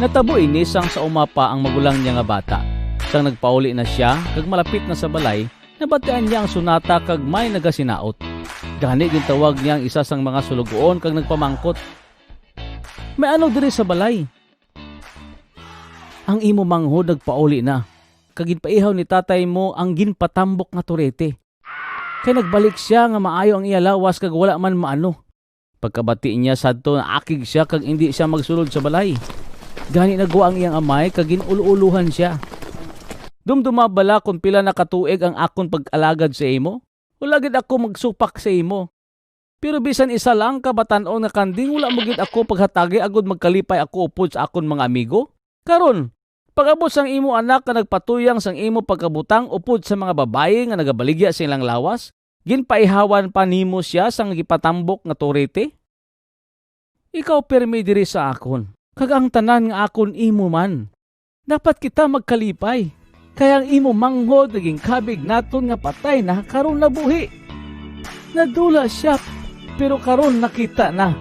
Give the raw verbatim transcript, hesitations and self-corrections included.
Natabo ini sang sa uma pa ang magulang niya nga bata. Sang nagpauli na sia kag malapit na sa balay, nabatian niya ang sunata kag may nagasinaot. Gani gintawag niya ang isa sang mga sulugoon kag nagpamangkot, "May ano diri sa balay?" "Ang imo manghod nagpauli na, kag ginpaihaw ni tatay mo ang ginpatambok nga turete. Kay nagbalik sia nga maayo ang iya lawas kag wala man maano." Pagkabati niya sadto, naakig sia kag indi sia magsulod sa balay. Gani nagwa ang iyang amay kag gin-ul-uluhan sia. "Dumduma bala kon pila na ka tuig ang akon pag-alagad sa imo? Wala gid ako magsupak sa imo. Pero bisan isa lang ka batan-on nga kanding wala mo gid ako paghatagi agod magkalipay ako upod sa akon mga amigo. Karon, pag-abot sang imo anak nga nagpatuyang sang imo pagkabutang upod sa mga babayi nga nagabaligya sa ilang lawas, ginpaihawan pa nimo sia sang gipatambok nga turete? Ikaw pirmi diri sa akon, kag ang tanan nga akon imo man. Dapat kita magkalipay, kay ang imo manghod nga ginkabig naton nga patay na, karon nabuhi. Nadula sia, pero karon nakita na.